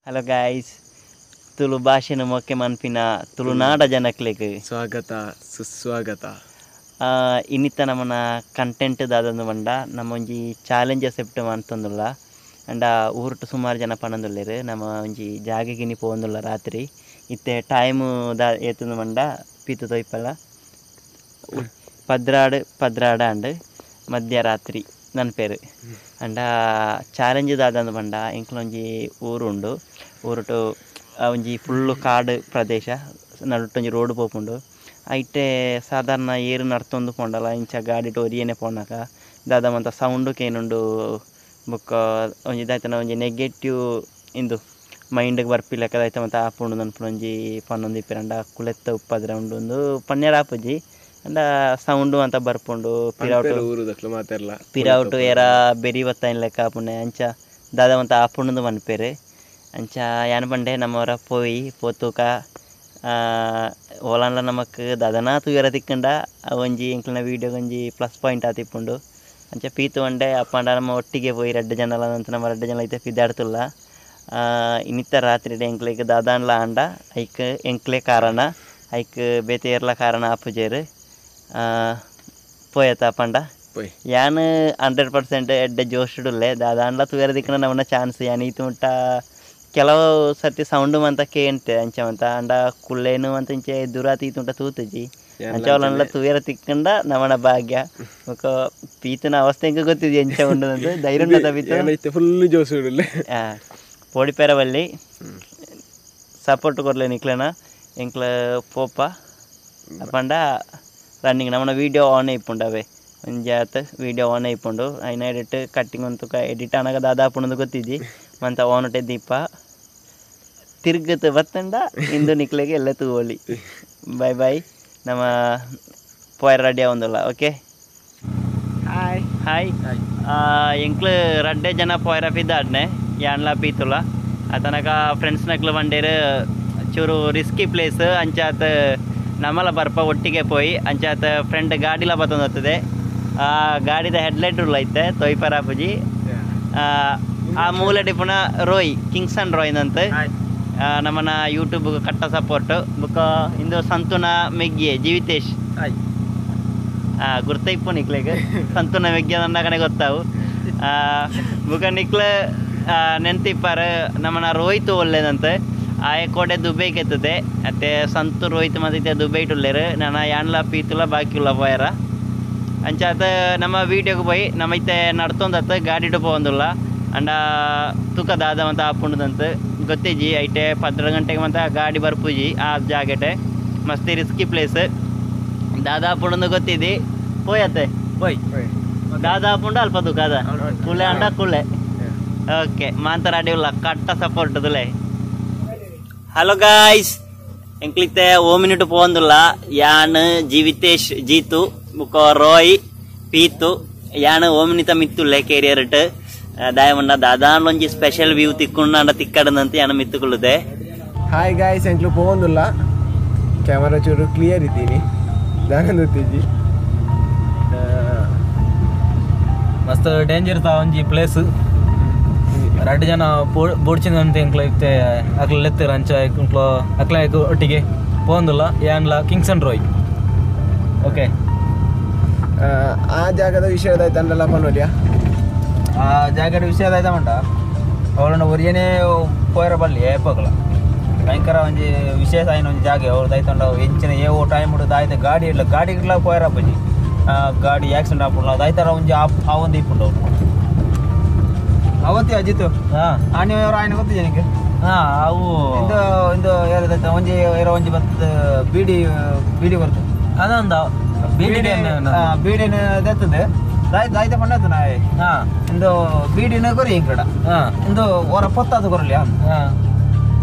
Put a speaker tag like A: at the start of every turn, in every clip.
A: Hello guys, Tulu ಭಾಷೆನ ಮೊಕ್ಕೆ ಮನ್ಪಿನ ತುಳುನಾಡ ಜನಕ್ಲೆಗ್
B: ಸ್ವಾಗತ ಸುಸ್ವಾಗತ.
A: ಇನ್ನಿತ್ತ ನಮ್ಮನ ಕಂಟೆಂಟ್ ದಾದಂದು ಪಂಡ ನಮ್ಮ ಒಂಜಿ ಚಾಲೆಂಜ್ ಅಕ್ಸೆಪ್ಟ್ ಮಂತೊಂದುಲ್ಲ. ಅಂಡ ಊರುಟು ಸುಮಾರು ಜನ ಪನೊಂದುಲ್ಲೆರ್ ನಮ್ಮ ಒಂಜಿ ಜಾಗೆಗಿನಿ ಪೋವೊಂದುಲ್ಲ ರಾತ್ರಿ. ಇತ್ತೆ ಟೈಮ್ ದಾ ಏತುಂದು ಪಂಡ ಪೀತು ತೊಯ್ಪಲ 12 12 ಆಂಡ್ ಮಧ್ಯರಾತ್ರಿ ನನ್ಪೇರು. ಅಂಡ ಚಾಲೆಂಜ್ ದಾದಂದು ಪಂಡ ಎಂಕ್ಲೊಂಜಿ ಊರು ಉಂಡು. ಊರುಟು ಒಂಜಿ ಫುಲ್ಲು ಕಾಡು ಪ್ರದೇಶ, ನಡುಟೊಂಜಿ ರೋಡ್ ಪೋಪುಂಡು. ಐಟೆ ಸಾಧಾರಣ ಏರು ನಡ್ತೊಂದು ಪೋಂಡಲ ಇಂಚ ಗಾಡಿಟ್ ಒರಿಯನೆ ಪೋನಗ ದಾದ ಮಂತ ಸೌಂಡು ಕೇನುಂಡು. ಬೊಕ್ಕ ಒಂಜಿ ದಾಯ್ತನ ಒಂಜಿ ನೆಗೆಟಿವ್ ಇಂದು ಮೈಂಡ್ಗ್ ಬರ್ಪಿ ಲೆಕ್ಕ ದಾಯ್ತ ಮಂತ ಆಪುಂಡು ಅನ್ಪುನ ಒಂಜಿ ಪನ್ನೊಂದು ಇಪ್ಪೆರ್. ಅಂಡ ಕುಲೆತ್ತ ಉಪ್ಪದ್ರೆ ಉಂಡು ಉಂದು ಪನ್ಯರ ಆಪುಜಿ. ಅಂಡ ಸೌಂಡು ಅಂತ ಬರ್ಪುಂಡು. ಪಿರೌಟು ಪಿರೌಟು ಏರ ಬೆರಿ ಬತ್ತಾಯಿನ ಲೆಕ್ಕ ಆಪುಂಡೆ ಅಂಚ ದಾದ ಮಂತ ಆಪುಂಡು ಪನ್ಪೆರ್. ಅಂಚ ಯಾನ್ ಪಂಡೆ ನಮ್ಮವರ ಪೋಯಿ ಪೋತುಕ ಓಲಾಂಡ್ಲ ನಮಕ್ ದಾದನ ತೂಯರ ತಿಕ್ಕಂಡ ಒಂಜಿ ಎಂಕ್ಲೆನ ವೀಡಿಯೋಗ್ ಒಂಜಿ ಪ್ಲಸ್ ಪಾಯಿಂಟ್ ಆತಿಪ್ಪುಂಡು. ಅಂಚ ಪೀತು ಪಂಡೆ ಅಪ್ಪಂಡ ನಮ್ಮ ಒಟ್ಟಿಗೆ ಪೋಯಿ ರಡ್ಡ್ ಜನಲ ಅಂತ ನಮ್ಮ ರಡ್ಡ್ ಜನ ಐತೆ ಪಿದಾಡ್ತುಲ್ಲ. ಇನ್ನಿತ್ತ ರಾತ್ರಿ ಎಂಕ್ಲೆಗ್ ದಾದಾನ್ಲ ಆಂಡ ಐಕ್ ಎಂಕ್ಲೆ ಕಾರಣ, ಐಕ್ ಬೇತೆ ಏರ್ಲ ಕಾರಣ ಆಪುಜೆರ್. ಪೋಯತ ಪಂಡ ಯಾನ್ 100% ಎಡ್ಡೆ ಜೋಶುಡುಲ್ಲೆ. ದಾದಾನ್ಲ ತೂಯರ ತಿಕ್ಕಂಡ ನಮ್ಮನ ಚಾನ್ಸ್. ಯಾನ್ ಈತ್ ಮುಟ್ಟ ಕೆಲವು ಸರ್ತಿ ಸೌಂಡು ಮಂತ ಕೇಂತೆ ಅಂಚ ಮಂತ ಅಂಡ ಕುಲ್ಲೇನು ಅಂತ ಇಂಚೆ ದುರಾತಿ ಈತುಂಟ ತೂತುಜಿ. ಅಂಚ ಅವಲನ್ಲ ತೂಯರ ತಿಕ್ಕಂಡ ನಮನ ಭಾಗ್ಯ. ಬೊಕ ಪೀತನ ಅವಸ್ಥೆ ಎಂಕ್ ಗೊತ್ತಿದೆ ಎಂಚ ಉಂಡು ಅಂದ್. ಧೈರ್ಯ ಉಂಡತ ಪೀತು
B: ಫುಲ್ ಜೋಶುಡುಲ್ಲೆ.
A: ಪೋಡಿಪೇರ ಬಲ್ಲಿ ಸಪೋರ್ಟ್ ಕೊರ್ಲೆ ನಿಕ್ಲೆನ ಎಂಕ್ಲ ಪೋಪ ಪಂಡ ರನ್ನಿಂಗ್ ನಮ್ಮನ ವೀಡಿಯೋ ಆನ್ ಇಪ್ಪುಂಡು. ಅವೇ ಒಂಜಿ ವೀಡಿಯೋ ಆನ್ ಇಪ್ಪುಂಡು. ಐನ ಎಡಿಟ್ ಕಟ್ಟಿಂಗ್ ಅಂತುಕ ಎಡಿಟ್ ಆನಗ ದಾದ ಆಪುಂಡು ಗೊತ್ತಿಜ್ಜಿ. ಮಂತ ಆನ್ ಉಂಟೆ ದೀಪ ತಿರ್ಗತ್ ಬತ್ತಂಡ ಇಂದು ನಿಕ್ಲೆಗ್ ಎಲ್ಲ ತೂವೊಲಿ. Bye bye. ನಮ್ಮ ಪೋಯರ ರೆಡಿ ಆವೊಂದುಲ್ಲ. Okay hi hi. ಎಂಕ್ಲು ರಡ್ಡೆ ಜನ ಪೋಯರ ಪಿದಾಡ್ನೆ ಯಾನ್ಲ ಪೀತುಲ. ಆತನಕ ಫ್ರೆಂಡ್ಸ್ ನಕ್ಲು ಬಂಡೇರು ಚೂರು ರಿಸ್ಕಿ ಪ್ಲೇಸ್ ಅಂಚಾತ್ ನಮ್ಮಲ ಬರ್ಪ ಒಟ್ಟಿಗೆ ಪೋಯಿ. ಅಂಚಾತ್ ಫ್ರೆಂಡ್ ಗಾಡಿಲ ಬತ್ತೊಂದು. ಆ ಗಾಡಿದ ಹೆಡ್ಲೈಟ್ ಉಲ್ಲ ಐತೆ ತೊಯ್ಪರ ಆಪುಜಿ. ಆ ಮೂಲೆಡ್ ಇಪ್ಪುನ ರೋಯ್ ಕಿಂಗ್ಸನ್ ರೋಯ್ ಅಂತ ನಮ್ಮನ ಯೂಟ್ಯೂಬ್ ಕಟ್ಟ ಸಪೋರ್ಟ್. ಬೊಕ ಇಂದು ಸಂತುನ ಮೆಗ್ಗಿಯೆ ಜೀವಿತೇಶ್ ಗುರ್ತ ಇಪ್ಪು ನಿಕ್ಲೆಗ್. ಸಂತುನ ಮೆಗ್ಗಿಯ ಅಂದಾಗನೆ ಗೊತ್ತಾವು. ಬೊಕ ನಿಕ್ಲ ನೆಂತಿಪ್ಪಾರ ನಮ್ಮನ ರೋಹಿತ್ ಒಲ್ಲೆದಂತೆ. ಆಯೆ ಕೋಡೆ ದುಬೈಗೆ ಎತ್ತದೆ. ಅತ್ತೆ ಸಂತು ರೋಹಿತ್ ಮತ್ತೆ ದುಬೈಟ್ ಉಲ್ಲೆರ್. ನನ ಯಾನ್ಲ ಪೀತುಲ ಬಾಕಿ ಉಲ್ಲ ಪೋಯರ. ಅಂಚಾತ ನಮ್ಮ ವೀಡಿಯೋಗ್ ಪೋಯಿ ನಮ್ಮ ಇತ್ತೆ ನಡ್ತೊಂದತ್ತ ಗಾಡಿಡ್ ಪೋವೊಂದುಲ್ಲ. ಅಂಡ ತೂಕ ದಾದ ಮಂತ ಆಪುಂಡುದಂತ ಗೊತ್ತಿಜ್ಜಿ. ಐಟೆ 12 ಗಂಟೆಗೆ ಮಂತ ಗಾಡಿ ಬರ್ಪುಜಿ ಆ ಜಾಗೆಟೆ. ಮಸ್ತ್ ರಿಸ್ಕಿ ಪ್ಲೇಸ್. ದಾದ ಆಪುಂಡು ಗೊತ್ತಿದ್ದಿ. ಪೋಯತ್ತೆ ಪೋಯ್ ದಾದ ಆಪುಂಡು ಅಲ್ಪ ತೂಕ ಅದ ಕುಲೆ ಅಂಡ ಕುಲೆ. ಓಕೆ ಮಾಂತ ರೆಡಿ ಉಲ್ಲ ಕಟ್ಟ ಸಪೋರ್ಟ್ ದುಲೆ. ಹಲೋ ಗಾಯ್ಸ್, ಎಂಕ್ಲಿತ್ತೆ ಓ ಮಿನಿಟ್ ಪೋವೊಂದುಲ್ಲ. ಯಾನ್ ಜೀವಿತೇಶ್ ಜೀತು ಬುಕ್ಕ ರೋಯ್ ಪೀತು ಯಾನ್ ಓಮಿನಿತ ಮಿತ್ತುಲ್ಲೆ ಕೇರಿಯರ್ it. ದಾಯಮಂಡ ದಾದಾನ್ ಒಂಜಿ ಸ್ಪೆಷಲ್ ವ್ಯೂ ತಿಕ್ಕೊಂಡ ತಿಕ್ಕಡಂತ ಯಾನ್ ಮಿತ್ತುಕೊಳ್ಳುದೆ.
B: ಹಾಯ್ ಗಾಯ್ಸ್, ಎಂಕ್ಲು ಪೋವೊಂದುಲ್ಲ. ಕ್ಯಾಮರಾ ಚೂರು ಕ್ಲಿಯರ್ ಇದ್ದೀನಿ ದಾನಂದ.
C: ಮಸ್ತ್ ಡೇಂಜರ್ ತಾ ಒಂಜಿ ಪ್ಲೇಸ್. ರಡ್ಡ್ ಜನ ಬೋಡ್ಚಿಂದಂತೆ ಎಂಕ್ಲ ಇತ್ತೆ ಅಕ್ಲ ಲೆತ್ತೆರ್ ಅಂಚ ಎಂಕ್ಲ ಅಕ್ಲ ಒಟ್ಟಿಗೆ ಪೋವೊಂದುಲ್ಲ. ಯಾನ್ಲ ಕಿಂಗ್ಸನ್ ರೋಯ್. ಓಕೆ
B: ಆ ಜಾಗದ ವಿಷಯದಾಯ್ತಂಡಲ ಪನೊಲಿಯಾ?
C: ಆ ಜಾಗದ ವಿಷಯದಾಯ್ತ ಮಂಡ ಅವಳನ್ನ ಒರಿಯನೇ ಪೋಯರ ಬಲ್ಲಿ ಏಪಗಲ ಭಯಂಕರ ಒಂಜಿ ವಿಶೇಷ ಆಯಿನ ಒಂಜಿ ಜಾಗೆ. ಅವ್ರು ದಾಯ್ತಂಡ ಎಂಚಿನ ಏವೋ ಟೈಮ್ ದಾಯ್ತ ಗಾಡಿ ಇಲ್ಲ ಗಾಡಿಗ್ಲ ಪೋಯರ ಬಜ್ಜಿ ಗಾಡಿ ಆಕ್ಸಿಡೆಂಟ್ ಆಪುಂಡು ದಾಯ್ತಾರ ಒಂಜಿ ಆ ಒಂದು ಇಪ್ಪುಂಡು.
D: ಅವತ್ತಿ ಅಜಿತ್ ಆನೆ ಆಯ್ನ ಗೊತ್ತಿದೆ ನಿಮಗೆ?
C: ಅವು
D: ಇಂದು ಇಂದು ಏರ ಒಂಜಿ ಏರ ಒಂಜಿ ಬತ್ತದ ಬೀಡಿ ಬೀಡಿ ಬರ್ತದೆ
C: ಅದೊಂದು ಬೀಡಿ
D: ಬೀಡಿನ ದೆತ್ತದೆ ದಾಯ್ತ ಪಂಡತ್ತು ನಾಯಿ ಇಂದು ಬೀಡಿನ ಕೊರಿ ಇಂಕಡ ಇಂದು ಹೊರ ಪೊತ್ತಾದ ಕೊರಲಿ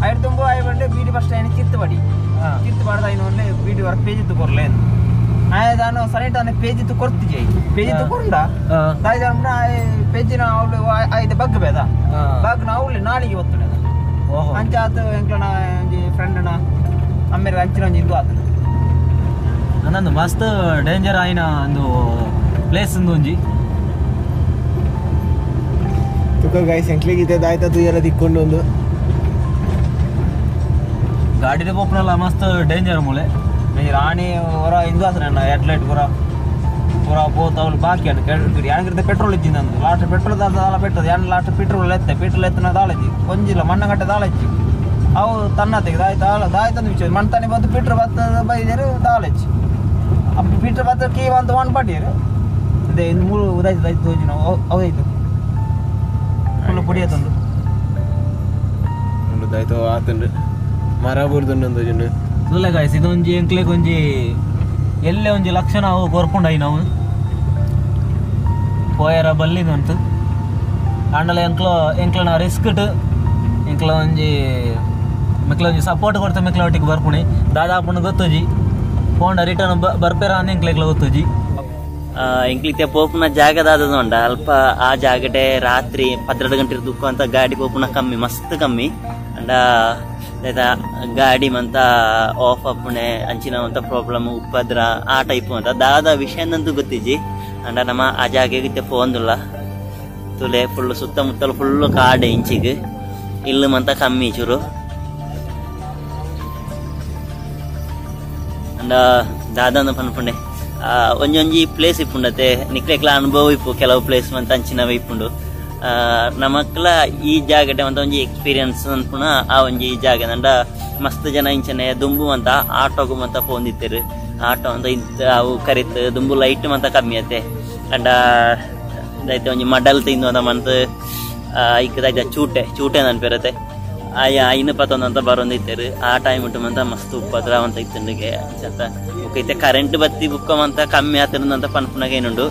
D: ಐದು ತುಂಬ ಆಯ್ ಬಂಡೆ ಬೀಡಿ ಫಸ್ಟ್ ಐನ ಕಿತ್ತು ಬಡಿ ಕಿತ್ತು ಬಾಡ್ದ ಐನ ಒಂಡೆ ಬೀಡಿ ಹೊರ ಪೇಜಿತ್ತು ಕೊರಲೆ ಆಯ್ ಸರಿ ತಾನೆ ಪೇಜಿತ್ತು ಕೊರ್ತಿಜಿ ಪೇಜಿತ್ತು ಕೊರಂಡ ದಾಯ್ ಜಾನ ಪೇಜಿನ ಅವಳು ಐದು ಬಗ್ ಬೇದ ಬಗ್ ನಾವು ನಾಳಿಗೆ ಒತ್ತುನೆ ಅಂಚ ಆತು ಎಂಕ್ಲನ ಒಂಜಿ ಫ್ರೆಂಡ್ನ ಅಮ್ಮೇರೆ ಅಂಚಿನ ಒಂಜಿ ಇಂದು ಆತು
C: ಅನ್ನೊಂದು ಮಸ್ತ್ ಡೇಂಜರ್ ಆಯಿನ ಒಂದು ಪ್ಲೇಸ್ ಒಂಜಿ.
B: ತುಕ ಗಾಯ್ಸ್ ಎಂಕ್ಲೆಗ್ ಇತ್ತೆ ದಾಯ್ತ ತೂಯರ ತಿಕ್ಕೊಂಡು ಒಂದು
C: ಗಾಡಿದ ಪೋಪನಲ್ಲ ಮಸ್ತ್ ಡೇಂಜರ್ ಮೂಲೆ ರಾಣಿ ಹೊರ ಇಂದು ಆಸನ ಹೆಡ್ಲೈಟ್ ಪೂರ ಪೂರ ಪೋತ ಅವ್ಲು ಬಾಕಿ ಅಣ್ಣ ಯಾನಿಗಿರ್ತ ಪೆಟ್ರೋಲ್ ಇಜ್ಜಿಂದ ಲಾಸ್ಟ್ ಪೆಟ್ರೋಲ್ ದಾಲ ಪೆಟ್ರೋಲ್ ಯಾನ್ ಲಾಸ್ಟ್ ಪೆಟ್ರೋಲ್ ಎತ್ತೆ ಪೆಟ್ರೋಲ್ ಎತ್ತನ ದಾಳಜ್ಜಿ ಒಂಜಿಲ್ಲ ಮಣ್ಣಗಟ್ಟೆ ದಾಳಜ್ಜಿ ಅವು ತನ್ನತೆಗೆ ದಾಯ್ತು ದಾಯ್ತಂದು ವಿಚಾರ ಮಣ್ತಾನೆ ಬಂದು ಪೀಟ್ರ್ ಬತ್ತ ಬೈದೇರು ದಾಳಜ್ಜಿ ಅಪ್ಪ ಪೀಟ್ರ್ ಬತ್ತ ಕೀ ಅಂತ ಒನ್ ಪಾಟಿಯರು ಅದೇ ಇನ್ನು ಮೂರು ಉದಾಯ್ತು ದಾಯ್ತು ತೋಜಿ ನಾವು ಹೌದಾಯ್ತು ಫುಲ್ ಪುಡಿ ಆತಂದು
B: ದಾಯ್ತು ಆತಂಡು ಮರ ಬುರ್ದುಂಡು ತೋಜುಂಡು
C: ಸುಲ್ಲ ಗಾಯ್ಸ್ ಇದೊಂಜಿ ಎಂಕ್ಲೆಗ್ ಒಂಜಿ ಎಲ್ಲೆ ಒಂಜಿ ಲಕ್ಷಣ ಅವು ಕೊರ್ಪುಂಡಾಯಿ ನಾವು ಪೋಯರ ಬಲ್ಲಿದಂತು ಆಂಡಲ ಎಂಕ್ಲೋ ಎಂಕ್ಲನ ರಿಸ್ಕ್ ಇಟ್ಟು ಎಂಕ್ಲ ಒಂಜಿ ಮೆಕ್ಲ ಒಂಜಿ ಸಪೋರ್ಟ್ ಕೊಡ್ತ ಮೆಕ್ಲ ಒಟ್ಟಿಗೆ ಬರ್ಪುಣಿ ದಾದಾಪುಣ ಗೊತ್ತುಜಿ ಪೋಂಡ ರಿಟರ್ನ್ ಬರ್ಪೇರ ಅಂದ್ ಎಂಕ್ಲೆಗ್ಲ ಗೊತ್ತುಜಿ
A: ಎಂಕ್ಲಿತ್ತೆ ಪೋಪುನ ಜಾಗ ದಾದದ ಉಂಡ ಅಲ್ಪ ಆ ಜಾಗಟೆ ರಾತ್ರಿ 12 ಗಂಟೆ ದುಃಖ ಅಂತ ಗಾಡಿ ಪೋಪುನ ಕಮ್ಮಿ ಮಸ್ತ್ ಕಮ್ಮಿ ಅಂಡ ಗಾಡಿ ಮಂತ ಆಫ್ ಅಪ್ಪುಣೆ ಅಂಚಿನ ಅಂತ ಪ್ರಾಬ್ಲಮ್ ಉಪದ್ರ ಆ ಟೈಪ್ ಅಂತ ದಾದ ವಿಷಯನಂತೂ ಗೊತ್ತಿಜ್ಜಿ ಅಂಡ ನಮ್ಮ ಆ ಜಾಗೆಗೆ ಪೋಂದುಲ್ಲ ತುಲೆ ಫುಲ್ ಸುತ್ತಮುತ್ತಲು ಫುಲ್ ಕಾಡು ಇಂಚಿಗೆ ಇಲ್ಲು ಮಂತ ಕಮ್ಮಿ ಚೂರು ಅಂಡ ದಾದ ಪನ್ಪುಂಡೆ ಒಂಜೊಂಜಿ ಪ್ಲೇಸ್ ಇಪ್ಪುಂಡತೆ ನಿಕ್ಲೆಕ್ಲ ಅನುಭವ ಇಪ್ಪು ಕೆಲವು ಪ್ಲೇಸ್ ಮಂತ ಅಂಚಿನವ ಇಪ್ಪುಂಡು ನಮಕ್ಲ ಈ ಜಾಗಟೆ ಮಂತ ಒಂಜಿ ಎಕ್ಸ್ಪೀರಿಯನ್ಸ್ ಅನ್ಪುಣ ಆ ಒಂಜಿ ಜಾಗ ಅಂಡ ಮಸ್ತ್ ಜನ ಇಂಚನೆ ದುಂಬು ಅಂತ ಆಟೋಗು ಮಂತ ಪೋಂದಿತ್ತೇರು ಆಟೋ ಅಂತ ಇತ್ತ ಅವು ಕರಿತು ದುಂಬು ಲೈಟ್ ಮಂತ ಕಮ್ಮಿ ಅತ್ತೆ ಅಂಡ ದೈತೆ ಒಂಜಿ ಮಡಲ್ ತಿಂದು ಅಂತ ಮಂತ್ ಇಕ್ಕದಾಯ್ತ ಚೂಟೆ ಚೂಟೆ ಅನ್ಪಿರತ್ತೆ ಆಯ ಐನು ಪತ್ತೊಂದು ಬರೋಂದಿತ್ತೇರು ಆ ಟೈಮ್ ಉಂಟು ಮಂತ ಮಸ್ತ್ ಉಪ್ಪದ್ರ ಅಂತ ಇತ್ತಂಡಿಗೆ ಅಂತ ಇತ್ತೆ ಕರೆಂಟ್ ಬತ್ತಿ ಬುಕ್ಕಮಂತ ಕಮ್ಮಿ ಆತಂತ ಪನ್ಪುನಾಗ ಏನುಂಡು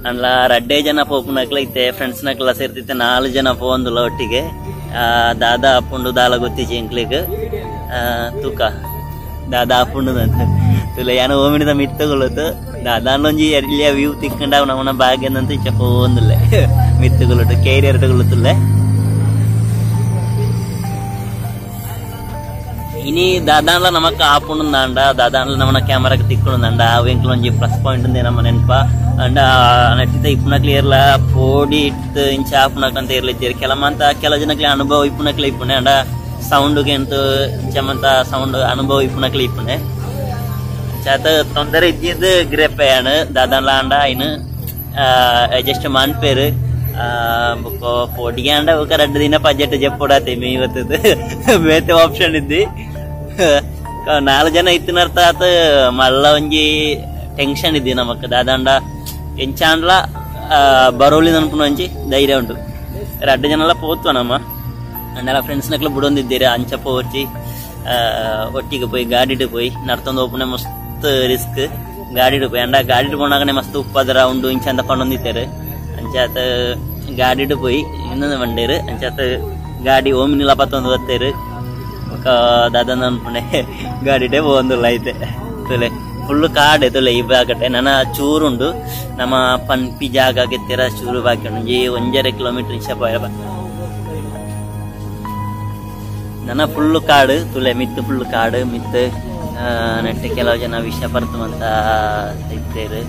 A: ಅಂಡ್ಲ ರಡ್ಡೆ ಜನ ಪೋಪುನಕ್ಲ ಇತ್ತೆ ಫ್ರೆಂಡ್ಸ್ ನಕ್ಲ ಸೇರ್ತಿತ್ತೆ 4 ಜನ ಪೋಂದುಲ್ಲ ಒಟ್ಟಿಗೆ ದಾದಾ ಅಪ್ಪುಂಡು ದಾಲ ಗೊತ್ತಿಜಿ ಎಂಕ್ಲಿಗ್ ತೂಕ ದಾದಾ ಅಪ್ಪುಂಡು ಅಂತ ತುಲೆ ಯಾನ ಓಮಿನಿದ ಮಿತ್ತುಗೊಳ್ಳತ್ತು ದಾದಾನೊಂಜಿ ಎಲ್ಲಿಯ ವ್ಯೂ ತಿಕ್ಕಂಡ ನಮ್ಮನ ಭಾಗ್ಯದಂತ ಇಚ್ಚ ಪೋಂದುಲ್ಲೆ ಮಿತ್ತುಗೊಳ್ಳಟ್ಟು ಕೇರಿಯರ್ ತಗೊಳ್ಳುತ್ತುಲ್ಲೆ ಇನಿ ದಾದಾನ್ಲ ನಮಕ್ ಆಪುಂಡುಂದಾಂಡ ದಾದಾನ್ಲ ನಮ್ಮನ ಕ್ಯಾಮರಾಕ್ ತಿಕ್ಕುಂಡುಂದಾಂಡ ಅವು ಎಂಕ್ಲೊಂಜಿ ಪ್ಲಸ್ ಪಾಯಿಂಟ್ ಉಂದೆ ನಮ್ಮ ನೆನಪ ಅಂಡ ನಟ್ಟಿತ ಇಪ್ಪುನಕ್ಲು ಇರ್ಲ ಪೋಡಿ ಇಟ್ಟು ಇಂಚ ಆಪುನಕ್ಲು ಅಂತ ಇರ್ಲಿತ್ತೀರಿ ಕೆಲಮಂತ ಕೆಲ ಜನಕ್ಲೆ ಅನುಭವ ಇಪ್ಪುನಕ್ಲೆ ಇಪ್ಪುಣೆ ಅಂಡ ಸೌಂಡ್ಗೆ ಎಂತ ಇಂಚಮಂತ ಸೌಂಡ್ ಅನುಭವ ಇಪ್ಪುನಕ್ಲೆ ಇಪ್ಪುಣೆ ಚಾತ ತೊಂದರೆ ಇದ್ದಿದ್ದು ಗ್ರೆಪ್ಪೆಯಾಣ ದಾದಾನ್ಲ ಅಂಡ ಇನ್ನು ಜಸ್ಟ್ ಮನ್ಪೇರು ಬೊಕ್ಕ ಪೋಡಿಗೆ ಅಂಡ ಬೊಕ್ಕ 2 ದಿನ ಬಜೆಟ್ ಜೆಪ್ಪೊಡಾತೆ ಮೇ ಇವತ್ತದು ಬೇತೆ ಆಪ್ಷನ್ ಇದ್ದಿ 4 ಜನ ಇತ್ತಿನರ್ಥ ಆತ ಮಲ್ಲ ಒಂಜಿ ಟೆನ್ಷನ್ ಇದ್ದಿ ನಮಕ್ ದಾದಾಂಡ ಎಂಚಾಂಡ್ಲ ಬರೋಲಿ ಅನ್ಪುನ ಒಂಜಿ ಧೈರ್ಯ ಉಂಟು 2 ಜನಲ ಪೋತ್ವ ನಮ್ಮ ಅಂಡೆಲ್ಲ ಫ್ರೆಂಡ್ಸ್ ನಕ್ಲ ಬುಡೊಂದಿದ್ದೀರಿ ಅಂಚ ಪೋರ್ಚಿ ಒಟ್ಟಿಗೆ ಪೋಯಿ ಗಾಡಿಡ್ ಪೋಯಿ ನಡ್ತೊಂದು ಓಪುನೆ ಮಸ್ತ್ ರಿಸ್ಕ್ ಗಾಡಿಡ್ ಪೋಯಿ ಅಂಡ ಗಾಡಿಡ್ ಪೋನಾಗನೆ ಮಸ್ತ್ ಉಪ್ಪದ್ರ ಉಂಡು ಇಂಚ ಅಂತ ಪಂಡೊಂದಿತ್ತೇರು ಅಂಚಾತ ಗಾಡಿಡ್ ಪೋಯಿ ಇನ್ನೊಂದು ಬಂಡೇರು ಅಂಚಾತ ಗಾಡಿ ಓಮಿನಿಲ ಪತ್ತೊಂದು ಬತ್ತೇರು ದಾದನ ಅನ್ಪುಣೆ ಗಾಡಿಡೆ ಪೋಂದುಲ್ಲ ಐತೆ ತುಲೆ ಫುಲ್ ಕಾಡೆ ತುಲೆ ಈ ಬಾಗಟೆ ನನ್ನ ಚೂರುಂಡು ನಮ್ಮ ಪನ್ಪಿ ಜಾಗ ಗೆತ್ತಿರ ಚೂರು ಬಾಕಿ ಉಂಡು 1.5 ಕಿಲೋಮೀಟರ್ ಇಂಚ ಪೋಯ ನನ್ನ ಫುಲ್ ಕಾಡು ತುಲೆ ಮಿತ್ತು ಫುಲ್ ಕಾಡು ಮಿತ್ತು ನೆಟ್ಟೆ ಕೆಲವು ಜನ ವಿಷ ಪರ್ತುವಂತ ಇತ್ತೇರು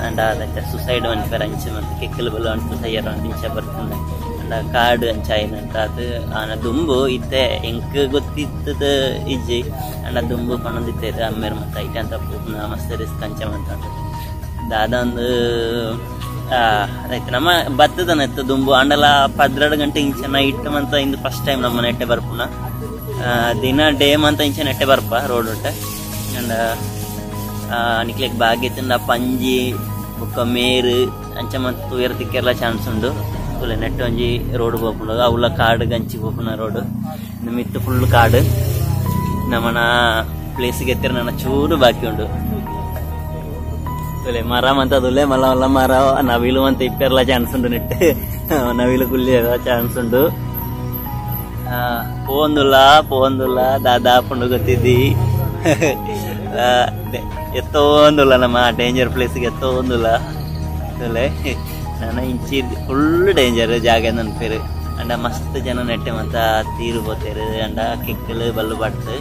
A: ಅಂಡ ಅದಕ್ಕೆ ಸುಸೈಡ್ ಮನ್ಪೇರು ಅಂಚೆ ಮಂತ ಕೆಕ್ಕಲು ಬಲ್ಲ ಅಂಟು ಸೈಯರ್ ಅಂಟು ಇಂಚ ಬರ್ತದೆ ಅಂಡ ಕಾಡು ಅಂಚ ಆಯ್ನಂತ ಅದು ಆನ ದುಂಬು ಇತ್ತೆ ಎಂಕ್ ಗೊತ್ತಿತ್ತದ ಇಜ್ಜಿ ಅಂಡ ದುಂಬು ಪಣೊಂದಿತ್ತೇರು ಅಮ್ಮೇರು ಮತ್ತೆ ಐಟ ಅಂತ ಮಸ್ತ್ ರಿಸ್ಕ್ ಅಂಚ ಮಂತ ದಾದ ಒಂದು ರೈತ ನಮ್ಮ ಬತ್ತದನ ಇತ್ತು ದುಂಬು ಅಂಡಲ 12 ಗಂಟೆ ಇಂಚ ನೈಟ್ ಮಂತ ಇಂದು ಫಸ್ಟ್ ಟೈಮ್ ನಮ್ಮ ನೆಟ್ಟೆ ಬರ್ಪುನ ದಿನ ಡೇ ಮಂತ ಇಂಚ ನೆಟ್ಟೆ ಬರ್ಪ ರೋಡ್ ಉಂಟೆ ಅಂಡ ನಿಕ್ಲೆಗ್ ಭಾಗ್ಯ ತಿಂದ ಪಂಜಿ ಬೊಕ್ಕ ಮೇರು ಅಂಚ ಮಂತ ತೂಯರ ತಿಕ್ಕೆರ್ಲ ಚಾನ್ಸ್ ಉಂಡು ತುಲೆ ನೆಟ್ಟೆ ಒಂಜಿ ರೋಡ್ ಪೋಪುಂಡು ಅವುಲ ಕಾಡು ಗಂಚಿ ಪೋಪುನ ರೋಡ್ ಮಿತ್ತು ಫುಲ್ ಕಾಡು ನಮ್ಮನ ಪ್ಲೇಸ್ಗೆ ಎತ್ತಿರ ನನ್ನ ಚೂರು ಬಾಕಿ ಉಂಡು ತುಲೆ ಮರ ಮಂತ ತುಲೆ ಮಲ್ಲ ಮಲ್ಲ ಮರ ನವಿಲು ಅಂತ ಇಪ್ಪೆರ್ಲ ಚಾನ್ಸ್ ಉಂಡು ನೆಟ್ಟೆ ನವಿಲು ಕುಲ್ಲಿ ಚಾನ್ಸ್ ಉಂಡು ಪೋಂದುಲ್ಲ ಪೋಂದುಲ್ಲ ದಾದಾ ಪುಂಡು ಗೊತ್ತಿದ್ದಿ ಎತ್ತೋಂದುಲ್ಲ ನಮ್ಮ ಡೇಂಜರ್ ಪ್ಲೇಸ್ಗೆ ಎತ್ತೋಂದುಲ್ಲ ತುಲೆ ನನ್ನ ಇಂಚಿ ಫುಲ್ ಡೇಂಜರ್ ಜಾಗ ನನ್ಪೇರು ಅಂಡ ಮಸ್ತ್ ಜನ ನೆಟ್ಟೆ ಮಂತ ತೀರು ಪೋತೇರು ಅಂಡ ಕೆಕ್ಕಲು ಬಲ್ಲು ಬಡ್ತು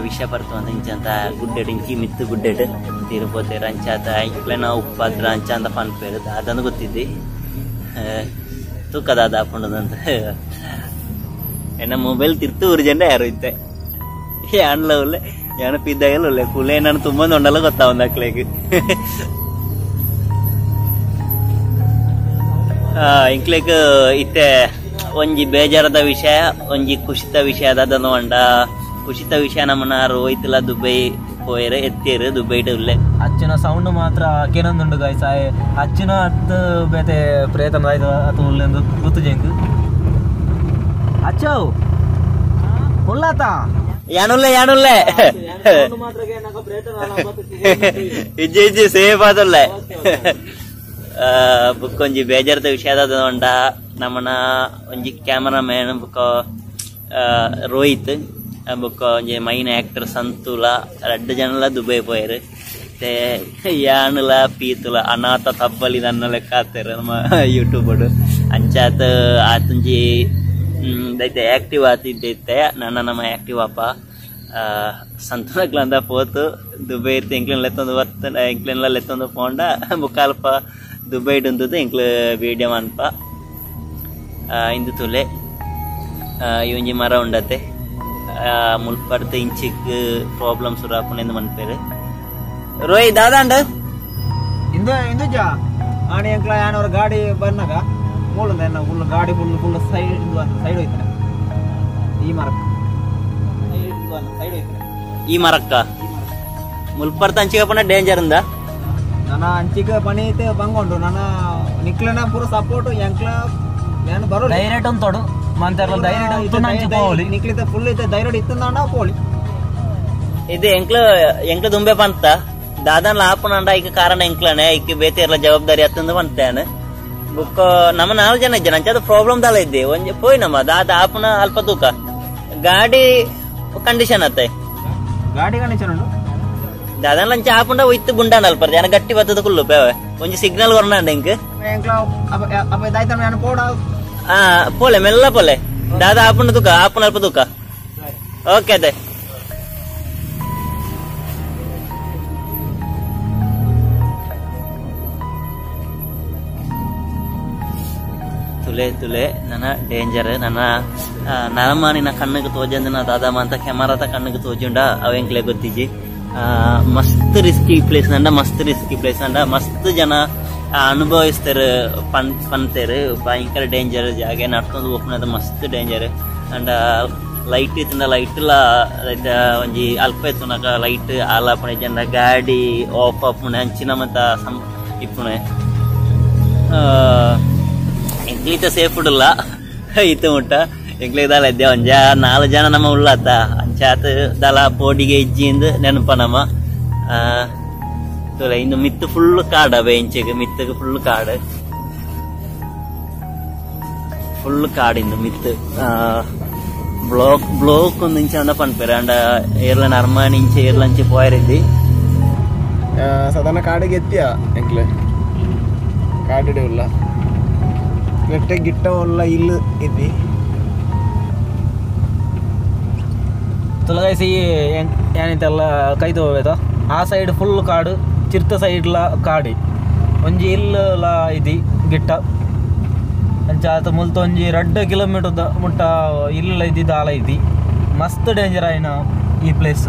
A: ವಿಷ ಪರ್ತು ಅಂತ ಇಂಚಂತ ಗುಡ್ಡೆಡ್ ಇಂಚಿ ಮಿತ್ತು ಗುಡ್ಡೆಡ್ ತೀರು ಪೋತೇರು ಅಂಚಾತ ಇಂಕ್ಲೆನ ಉಪ್ಪಾದ್ರ ಅಂಚ ಅಂತ ಪನ್ಪೇರು ದಾದನು ಗೊತ್ತಿದ್ದಿ ತೂಕ ದಾದ ಹಾಕೊಂಡದಂತ. ಎನ್ನ ಮೊಬೈಲ್ ತಿರ್ತು ಉರ್ಜಂಡ ಯಾರು ಇತ್ತೆ ಯಾನ್ಲ ಉಲ್ಲೆ ಯಾನ ಪಿದ್ದಾಗಲ್ಲ ಉಲ್ಲೆ ಕುಲೆ ನಾನು ತುಂಬಾ ದೊಂಡಲ್ಲ ಗೊತ್ತಾವಂದ ಅಕ್ಲೆಗ್ ಇಂಕ್ಲೆಗ್ ಇತ್ತೆ ಒಂಜಿ ಬೇಜಾರದ ವಿಷಯ ಒಂಜಿ ಖುಷಿತ ವಿಷಯ ಅದನ್ನು ಒಂಡ ಖುಷಿತ ವಿಷಯ ನಮ್ಮನ್ನ ರೋಹಿತ್ಲ ದುಬೈ ಪೋಯರು ಎತ್ತೇರು ದುಬೈ ಉಲ್ಲೆ
C: ಅಚ್ಚಿನ ಸೌಂಡ್ ಮಾತ್ರ ಕೇನೊಂದುಂಡು ಗಾಯ್ಸ್ ಅಚ್ಚಿನ ಅತ್ತು ಬೇತೆ ಪ್ರೇತನ ಆಯ್ತು ಅತ್ತು ಉಲ್ಲೆಂದು ಗೊತ್ತು ಜಂಕ್ ಅಚ್ಚವು ಉಲ್ಲಾತ
A: ಯಾನುಲ್ಲೆ ಯಾನುಲ್ಲೆ ಇಜ್ಜಿ ಇಜ್ಜಿ ಸೇಫ್ ಆದಲ್ಲೇ ಬುಕ್ ಒಂಜಿ ಬೇಜಾರದ ವಿಷಯ ಉಂಡ ನಮ್ಮನ ಒಂಜಿ ಕ್ಯಾಮರಾ ಮ್ಯಾನ್ ಬುಕ್ಕ ರೋಹಿತ್ ಬುಕ್ಕ ಒಂಜಿ ಮೈನ್ ಆಕ್ಟರ್ ಸಂತುಲ ರಡ್ಡು ಜನಲ ದುಬೈ ಪೋಯರು ಯಾನುಲ ಪೀತುಲ ಅನಾಥ ತಬ್ಬಲಿ ನನ್ನ ಲೆಕ್ಕ ಆತಾರೆ ನಮ್ಮ ಯೂಟ್ಯೂಬ್ ಅಂಚಾತ ಆತಂಜಿ ದೈತೆ ಆಕ್ಟಿವ್ ಆತಿದ್ದೈತೆ ನನ್ನ ನಮ್ಮ ಆಕ್ಟಿವ್ ಅಪ್ಪ ಸಂತುಲಕ್ಲಂದ ಪೋತು ದುಬೈ ಇರ್ತಿ ಎಂಕ್ಲೆನ್ ಲೆತ್ತೊಂದು ಬತ್ತ ಎಂಕ್ಲೆನ್ಲ ಲೆತ್ತೊಂದು ಪೋಂಡ ಬುಕ್ಕಾಲ್ಪ ದುಬೈ ಉಂತದ್ದು ಎಂಕ್ಲು ವೀಡಿಯೋ ಮನ್ಪ ಇಂದು ತುಲೆ ಈ ಒಂಜಿ ಮರ ಉಂಡತೆ ಮುಲ್ಪಡ್ತ ಇಂಚಿಕ್ ಪ್ರಾಬ್ಲಮ್ ಸುರು ಆಪುಂಡು ಮನ್ಪೇರು ರೋಯ್ ದಾದಾಂಡ
D: ಇಂದು ಇಂದು ಜಾ ಆಣಿ ಎಂಕ್ಲ ಯಾನವರ ಗಾಡಿ ಬಂದಾಗ ಮೂಲ ಫುಲ್ ಗಾಡಿ full full side side ಹೋಯ್ತಾನೆ ಈ ಮರಕ್ಕೆ ಸೈಡ್ ಹೋಯ್ತಾನೆ
A: ಈ ಮರಕ್ಕ ಮುಲ್ಪರ್ತ ಅಂಚಿಗೆ ಪಂಡ ಡೇಂಜರ್ ఉందా
D: ನನ್ನ ಅಂಚಿಗೆ ಪನಿ ಐತೆ ಬಂಗೊಂಡು ನನ್ನ ನಿಕ್ಲನ ಪೂರ ಸಪೋರ್ಟ್ ಎಂಕ್ಲ ನಾನು ಬರೋ
C: ಡೈರೆಕ್ಟ್ ಒಂದು ತೊಡು ಮಂತರ್ಲ ಡೈರೆಕ್ಟ್ ಉತ್ತನ ಅಂಚಿ ಪೋಲಿ
D: ನಿಕ್ಲಿತ ಫುಲ್ ಐತೆ ಡೈರೆಕ್ಟ್ ಇತ್ತಂದಾಂಡ ಪೋಲಿ
A: ಇದು ಎಂಕ್ಲ ಎಂಕ್ಲ ದುಂಬೆ ಪಂತ ದಾದನ್ ಲಾಪುನಂಡ ಇಕ ಕಾರಣ ಎಂಕ್ಲನೆ ಇಕ್ಕ ಬೇತೆ ಜವಾಬ್ದಾರಿ ಅತ್ತಂದು ಪಂತಾನು ಬುಕ್ಕ ನಮ್ಮ ನಾಲ್ಕು ಜನ ಇದ್ದ ನಂಚ ಅದು ಪ್ರಾಬ್ಲಮ್ ದಾಲ ಇದ್ದೆ ಒಂಜಿ ಪೋಯ್ ನಮ್ಮ ದಾದ ಆಪುನ ಅಲ್ಪ ತೂಕ ಗಾಡಿ ಕಂಡೀಷನ್ ಅತ್ತೆ
D: ಗಾಡಿ ಕಂಡೀಷನ್ ಉಂಟು
A: ದಾದನ್ ಲಂಚ ಆಪುಂಡ ಒಯ್ತು ಗುಂಡಾಂಡ ಅಲ್ಪ ಜನ ಗಟ್ಟಿ ಬತ್ತದ ಕುಲ್ಲು ಪೇವೆ ಒಂಜಿ ಸಿಗ್ನಲ್ ಕೊರ್ನಾಂಡ ಇಂಕ್
D: ಎಂಕ್ಲ ಅಪ್ಪ ದಾಯ್ತ ನಾನು ಪೋಡ
A: ಆ ಪೋಲೆ ಮೆಲ್ಲ ಪೋಲೆ ದಾದ ಆಪುಂಡ ತೂಕ ಆಪುನ ಅಲ್ಪ ತೂಕ ಓಕೆ ಅದೇ ತುಲೆ ತುಲೆ ನನ್ನ ಡೇಂಜರ್ ನನ್ನ ನರಮಾನಿನ ಕಣ್ಣಿಗೆ ತೋಜಂದಿನ ದಾದಮ್ಮ ಅಂತ ಕ್ಯಾಮರಾದ ಕಣ್ಣಿಗೆ ತೋಜುಂಡ ಅವೆಂಕ್ಲೆ ಗೊತ್ತಿಜ್ಜಿ ಮಸ್ತ್ ರಿಸ್ಕಿ ಪ್ಲೇಸ್ ಅಂಡ ಮಸ್ತ್ ರಿಸ್ಕಿ ಪ್ಲೇಸ್ ಅಂಡ ಮಸ್ತ್ ಜನ ಅನುಭವಿಸ್ತಾರೆ ಪಂತೇರು ಭಯಂಕರ ಡೇಂಜರ್ ಜಾಗೆ ನಡ್ಕೊಂಡು ಹೋಗ್ನದ ಮಸ್ತ್ ಡೇಂಜರ್ ಅಂಡ ಲೈಟ್ ಇತ್ತಂಡ ಲೈಟ್ ಲ ಒಂಜಿ ಅಲ್ಪ ಇತ್ತುನಕ ಲೈಟ್ ಆಲಾಪುಣೆ ಜನ ಗಾಡಿ ಆಫ್ ಆಪುಣೆ ಅಂಚಿನ ಮತ್ತ ಇಪ್ಪುಣೆ ಎಂಕ್ಲಿತ ಸೇಫ್ ಉಡಲ್ಲ ಇತ್ತು ಮುಟ್ಟ ಎಂಕ್ಲಿಗೆ ದಾಲ ಇದ್ದೆ ಒಂಜ ನಾಲ್ಕು ಜನ ನಮ್ಮ ಉಳ್ಳಾತ ಅಂಚಾತ ದಲ ಪೋಡಿಗೆ ಇಜ್ಜಿಂದ ನೆನಪ ನಮ್ಮ ತುಲೆ ಇನ್ನು ಮಿತ್ತು ಫುಲ್ ಕಾಡ ಬೇಂಚಿಗೆ ಮಿತ್ತಗೆ ಫುಲ್ ಕಾಡು ಫುಲ್ ಕಾಡು ಇಂದು ಮಿತ್ತು ಬ್ಲಾಕ್ ಬ್ಲಾಕ್ ಒಂದು ಇಂಚ ಅಂದ ಪನ್ಪೇರು ಅಂಡ ಏರ್ಲ ನರ್ಮಾನಿ ಇಂಚ ಏರ್ಲಂಚೆ ಪೋಯರಿದ್ದಿ
B: ಸಾಧಾರಣ ಕಾಡಿಗೆ ಎತ್ತಿಯ ಎಂಕ್ಲೆ ಕಾಡಿಡೆ ಉಲ್ಲ ನೆಟ್ಟೆ ಗಿಟ್ಟ ಉಲ್ಲ ಇಲ್ಲು ಇದ್ದಿ
C: ತುಲಗೈಸಿ ಏನಿತ್ತಲ್ಲ ಕೈ ತಗೋಬೇಕ ಆ ಸೈಡ್ ಫುಲ್ ಕಾಡು ಚಿರ್ತ ಸೈಡ್ಲ ಕಾಡಿ ಒಂಜಿ ಇಲ್ಲಲ ಇದಿ ಗಿಟ್ಟ ಅಂಚ ಆತ ಮುಲ್ತ ಒಂಜಿ 2 ಕಿಲೋಮೀಟರ್ ಮುಟ್ಟ ಇಲ್ಲ ಇದ್ದಿ ದಾಲ ಇದ್ದಿ ಮಸ್ತ್ ಡೇಂಜರ್ ಆಯ್ನ ಈ ಪ್ಲೇಸ್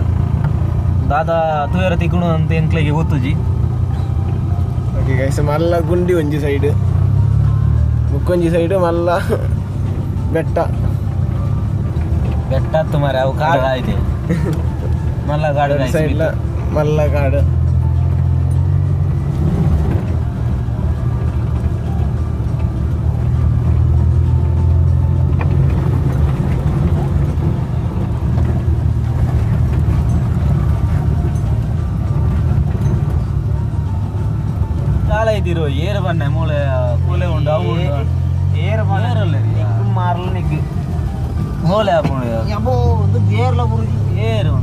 C: ದಾದಾ ತೂಯರ ತಿಕ್ಕುಣು ಅಂತ ಎಂಕ್ಲೆಗೆ ಗೊತ್ತುಜಿ
B: ಓಕೆ ಗೈಸ್ ಮಲ್ಲ ಗುಂಡಿ ಒಂಜಿ ಸೈಡ್ ಮುಕ್ಕೊಂಜಿ ಸೈಡ್ ಮಲ್ಲ ಬೆಟ್ಟ
C: ಬೆಟ್ಟ ತುಮಾರೆ ಅವು ಕಾಡು ಆಯ್ತು ಮಲ್ಲ ಕಾಡು
B: ಸೈಡ್ಲ ಮಲ್ಲ ಕಾಡು
C: ದಾಲ ಇದ್ದಿರು ಏರು ಬನ್ನೆ ಮೂಲೆ ಕೂಲೆ ಉಂಡು ಅವು
D: ಏರು
C: ಏರಲ್ಲ
D: ಮಾರಲ್ ನಿಗ್గు
C: ಮೂಲೆ ಆಪುಂಡು
D: ಅಬ್ಬೋ ಒಂದು ಏರ್ಲ ಬುರುಜಿ
C: ಏರು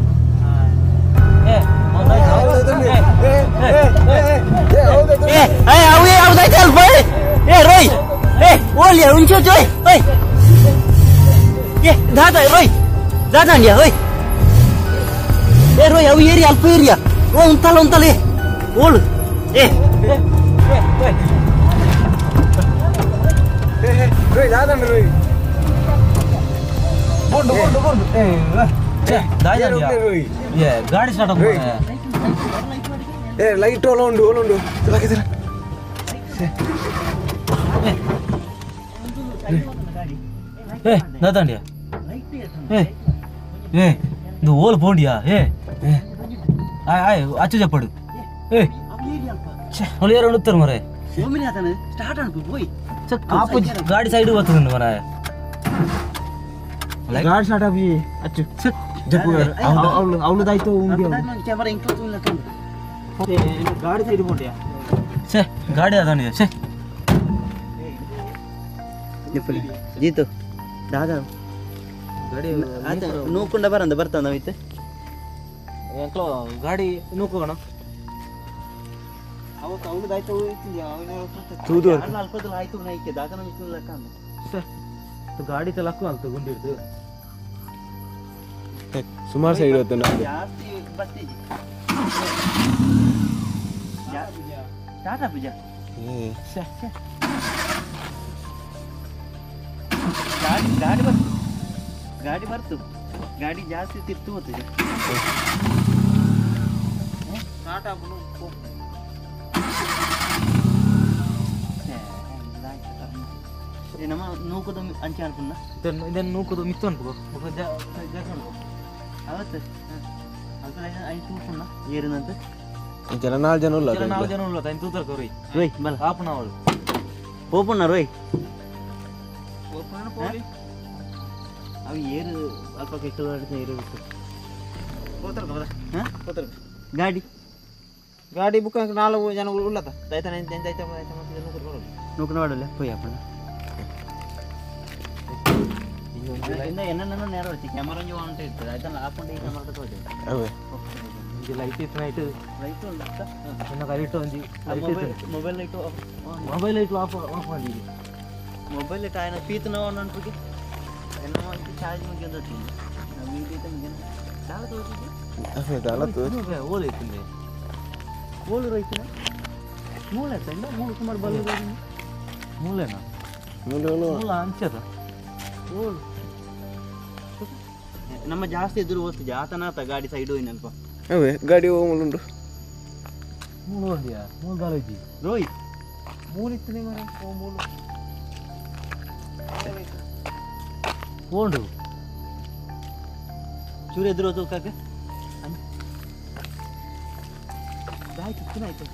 C: ಏ
A: ಏ ರೋಯ್ ಏ ಓಲಿಯ ಉಂಚು ಓಯ್ ಓಯ್ ಏ ದಾದಾ ರೋಯ್ ದಾದಾ ಅಂಡ್ಯಾ ಓಯ್ ಏ ರೋಯ್ ಅವು ಏರಿಯಾ ಅಲ್ಪ ಏರಿಯಾ ಓ ಉಂತಲ್ಲ ಉಂತಲ್ಲ ಏ ಓಳು ಏ
B: ರೋಯ್ ದಾದಾ ರೋಯ್
C: ಗುಂಡು ಗುಂಡು ಗುಂಡು ಏ ದಾಯಾ ಏ ಗಾಡಿ ಸ್ಟಾರ್ಟ್ ಆಗ
B: ಏ ಲೈಟ್ ಓಲ ಉಂಡು ಓಲ ಉಂಡು ತುಲಕಿದರ
C: ಏ ದಾದಾಂಡಿಯಾ ಏ ಏ ಇದು ಓಲ್ ಪೋಂಡಿಯಾ ಏ ಆಯ್ ಆಯ್ ಅಚ್ಚು ಜಪ್ಪಡು ಏ ಛೆ ಒಳ್ಳೆ ಉತ್ತರ ಮರೆ
A: ಓಮಿನಿ ಆತನ ಸ್ಟಾರ್ಟ್ ಅನ್ಪು ಪೋಯ್
C: ಆಪು ಗಾಡಿ ಸೈಡ್ ಬರ್ತದೆ ಮರೆ ಗಾಡಿ ಸ್ಟಾರ್ಟ್ ಆಪಿ ಅಚ್ಚು
B: ಜಪ್ಪು
C: ಅವಳು ಅವಳು ದಾಯ್ತು ಉಂಡಿ
A: ಕ್ಯಾಮರಾ ಇಂಕ್ಲೂ ತುಲ್ಲ
C: ಗಾಡಿ ಸೈಡ್ ಪೋಂಡಿಯಾ ಛೆ ಗಾಡಿ ಅದಾನಿಯಾ ಛೆ
A: ಜೀತು ದಾದಾ
C: ಗಾಡಿ
A: ಆತ ನೂಕುಂಡ ಬರಂದ ಬರ್ತಾನ ಐತೆ
C: ಎಂಕ್ಲೋ ಗಾಡಿ ನೂಕೋಣ
B: ತೂದು
A: ಅಲ್ಪದಲ್ಲಿ ಆಯ್ತು ನೈಕೆ ದಾದನ ಮಿಸ್ಲಕ್ಕ
C: ಛೆ ಗಾಡಿ ತಲಕ್ಕು ಅಂತ ಗುಂಡಿಡ್ತು
B: ಸುಮಾರು ಸೈಡ್ ಹೋಗ್ತಾನೆ ನಾನು
A: ಜಾಸ್ತಿ ಬಸ್ತಿಜಿ ಟಾಟಾ ಪೂಜಾ ಗಾಡಿ ಗಾಡಿ ಬರ್ತು ಗಾಡಿ ಬರ್ತು ಗಾಡಿ ಜಾಸ್ತಿ ತಿರ್ತು ಹೋಗ್ತದೆ ನಮ್ಮ ನೂಕದ ಅಂಚೆ ಅನ್ಪುಣ್ಣ
C: ಇದನ್ನು ನೂಕದು ಮಿತ್ತು ಅನ್ಪು
A: ಅವತ್ತು ಅಲ್ಪ ಐದು ತೂಪುಣ್ಣ ಏರಿನಂತ
B: ಜನ ನಾಲ್ಕು ಜನ ಉಲ್ಲ
C: ನಾಲ್ಕು ಜನ ಉಲ್ಲ ಐದು ತೂತರ್ಕ ರೋಯ್
A: ರೋಯ್ ಬಲ
C: ಆಪುಣ ಅವಳು
A: ಪೋಪುಣ್ಣ ರೋಯ್ ಅವು ಏರು ಅಲ್ಪ ಕೆಟ್ಟ ಏರು ಗಾಡಿ
D: ಗಾಡಿ ಬುಕ್ ನಾಲ್ಕು ಜನ ಉಳ್ಳದ ದೈತನ ದೈತ
A: ನೂಕು ನೋಡಲ್ಲ ಪೋಯ್ ಅಪ್ಪಣ್ಣ ಎನ್ನ ನೇರ వచ్చి కెమెరా ಒಂಜಿ ಆನ್ ಇರ್ತದೆ ಆಯ್ತಲ್ಲ ಆಪುಂಡ ಈ ಕ್ಯಾಮೆರಾ ತೋಜೆ
B: ಅವೇ
C: ಒಂಜಿ ಲೈಟ್ ಇತ್ತು ನೈಟ್
A: ಲೈಟ್ ಉಂಡು ಅಕ್ಕ
C: ಎನ್ನ ಕರೆಕ್ಟ್ ಒಂಜಿ ಲೈಟ್ ಇತ್ತು
A: mobile light
C: mobile light off off ಮಾಡಿ
A: ಮೊಬೈಲ್ ಲೈಟ್ ಆಯ್ನ ಪೀತನ ಆನ್ ಅನ್ಪುಗೆ ಎನ್ನ ಒಂಜಿ ಚಾರ್ಜ್ ಮುಗಿಯೊಂದು వచ్చింది నా వీడిಯೋ అయితే ಮುಗಿಯನ చాలా ತೋಜಿದೆ
B: ಅವೇ ದಾಲ ತೋಜಿ
C: ಓಲ್ ಇತ್ತು
A: ಓಲು ರೈತನ ಮೂಲೆ ತಂಡ ಮೂರು ಸುಮಾರು ಬಲ್ಲು
C: ಮೂಲೆನಾ
B: ಮೂಲೆ
C: ಮೂಲ ಅಂಚದ
A: ಓಲು ನಮ್ಮ ಜಾಸ್ತಿ ಎದುರು ಹೋಗ್ತದೆ ಆತನಾತ ಗಾಡಿ ಸೈಡ್ ಹೋಯ್ನಲ್ಪ
B: ಅವೇ ಗಾಡಿ ಹೋಗುಂಡು
C: ಮೂಲು ಒಂದಿಯಾ ಮೂಲು ದಾಲೋಜಿ
A: ರೋಯ್
D: ಮೂಲು ಇತ್ತು ಮರೆ ಓ ಮೂಲು
C: ಓಂಡು
A: ಚೂರು ಎದುರು ಹೋತು ಕಾಕ ಆಯ್ತು ಆಯ್ತು